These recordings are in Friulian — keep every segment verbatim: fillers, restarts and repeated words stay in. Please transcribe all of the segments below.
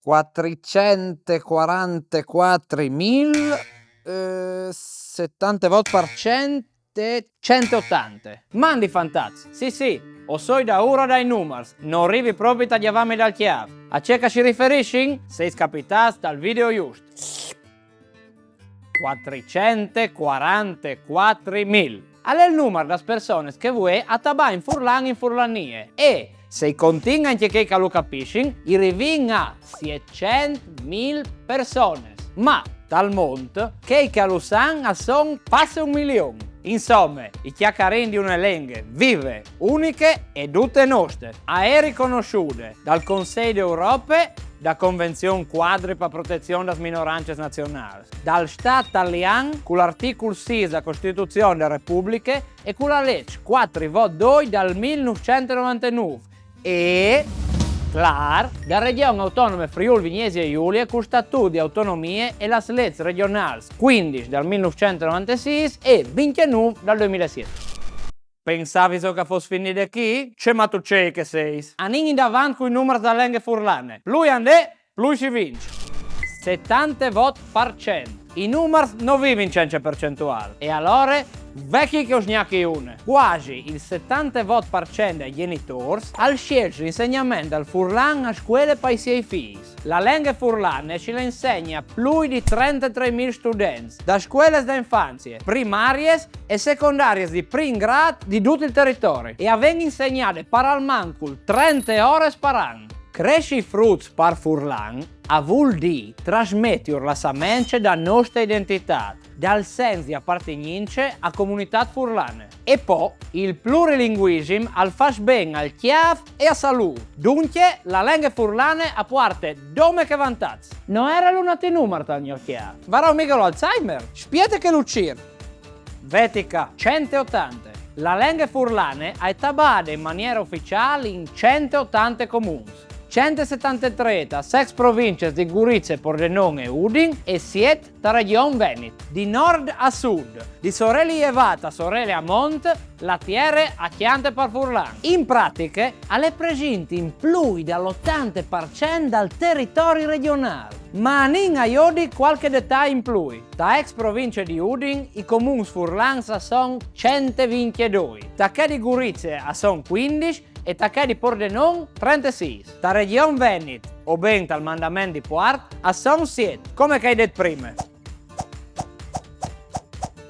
quattricentquarantequattrimil, eh, settante vot par cent, centottante. Mandi fantats, sì sì, o soi daura dai numars, no rivi propit a gjavami dal cjâf. A ce che si riferissin? Seis capitâts tal video just. Quattricentquarantequattrimil. Al è il numar das persones che vuê a tabain furlan in Furlanie. E, se i continan ancje chei che lu capissin, i rivin a sietcentmil persones. Ma, tal mont, chei che a lu san a son passe un milion. Insome, i cjacarin di une lenghe vive, uniche e dute noste, a è riconossude dal Consei de Europe, da Convenzion Cuadri pa Protezion das Minorances Nazionâls, dal Stât talian cul articul sîs da Costituzion de Republiche e cu la leç cuatri vot doi dal mil nûfcent e novantenûf e, clâr, da Regjon Autonome Friûl Vignesie Julie cul Statût di Autonomie e las leçs regjonâls cuindis dal mil nûfcent e novantesîs e vincjenûf dal doi mil e siet. Pensaviso che a fos finide chi? Ce matucei che seis! Anìn indavant cui numars da lenghe furlane. Plui a 'nd è, plui si vinç. Settante vot par cent. I numars no vivin cence percentuâl. E alore, ve chi che us gnachi une. Cuasi il settante vot par cent dai gjenitôrs al sielç l'insegnament dal furlan a scuele pai siei fîs. La lenghe furlane si la insegna plui di trentetrêmil students, da scueles da infanzie, primariis e secondariis di prin grât di dut il teritori, e a ven insegnade par almancul trente ores par an. Cressi fruts par furlan a vûl dî trasmetiur la samence da noste identitât, dal sens di apartignince a comunitât furlane. E po, il plurilinguisim al fâs ben al cjâf e a salût. Duncje, la lenghe furlane a puarte dome che vantaçs. No jere lu nati numar tal gno cjâf? Varò migo l'Alzheimer? Spiete che lu cîr. Veti ca, centeotante. La lenghe furlane a è tabade in maniere uficiâl in centeotante comuns. Centesetantetrê tas ex provinces di Gurize, Pordenon e Udin e siet ta Regjon Venit. Di nord a sud, di Soreli jevât a Soreli a mont, la tiere a cjante par furlan. In pratiche, al è presint in plui dal otante par cent dal teritori regjonâl. Ma anìn a jodi cualchi detai in plui. Ta ex province di Udin, i comuns furlans a son centevincjedoi, ta chê di Gurize a son cuindis e ta chê di Pordenon trentesîs. Ta Regjon Venit, o ben tal mandament di Puart, a son siet, come che ai det prime.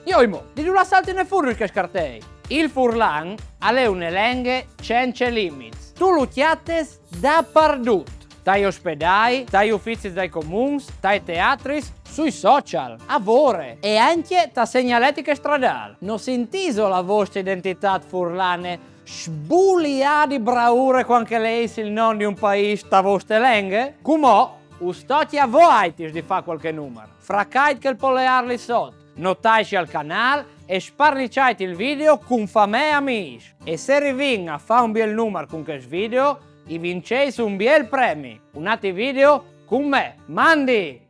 Joimo, di dulà saltine fûr chescj cartei? Il furlan al è une lenghe cence limits. Tu lu cjatis dapardut. Tai ospedâi, tai ufizis dai comuns, tai teatris, sui social, a vore e ancje ta segnaletiche stradâl. No sintîso la vuestre identitât furlane sbuliâ di braure cuant che leîs il non di un paîs ta vueste lenghe? Cumò us tocje a voaitris di fâ cualchi numar. Fracait chel poleâr li sot, notaitsi al canâl e sparniçait il video cun famee e amîs. E se rivìn a fâ un biel numar cun chest video, i vinceis un biel premi, un ati video cun me. Mandi!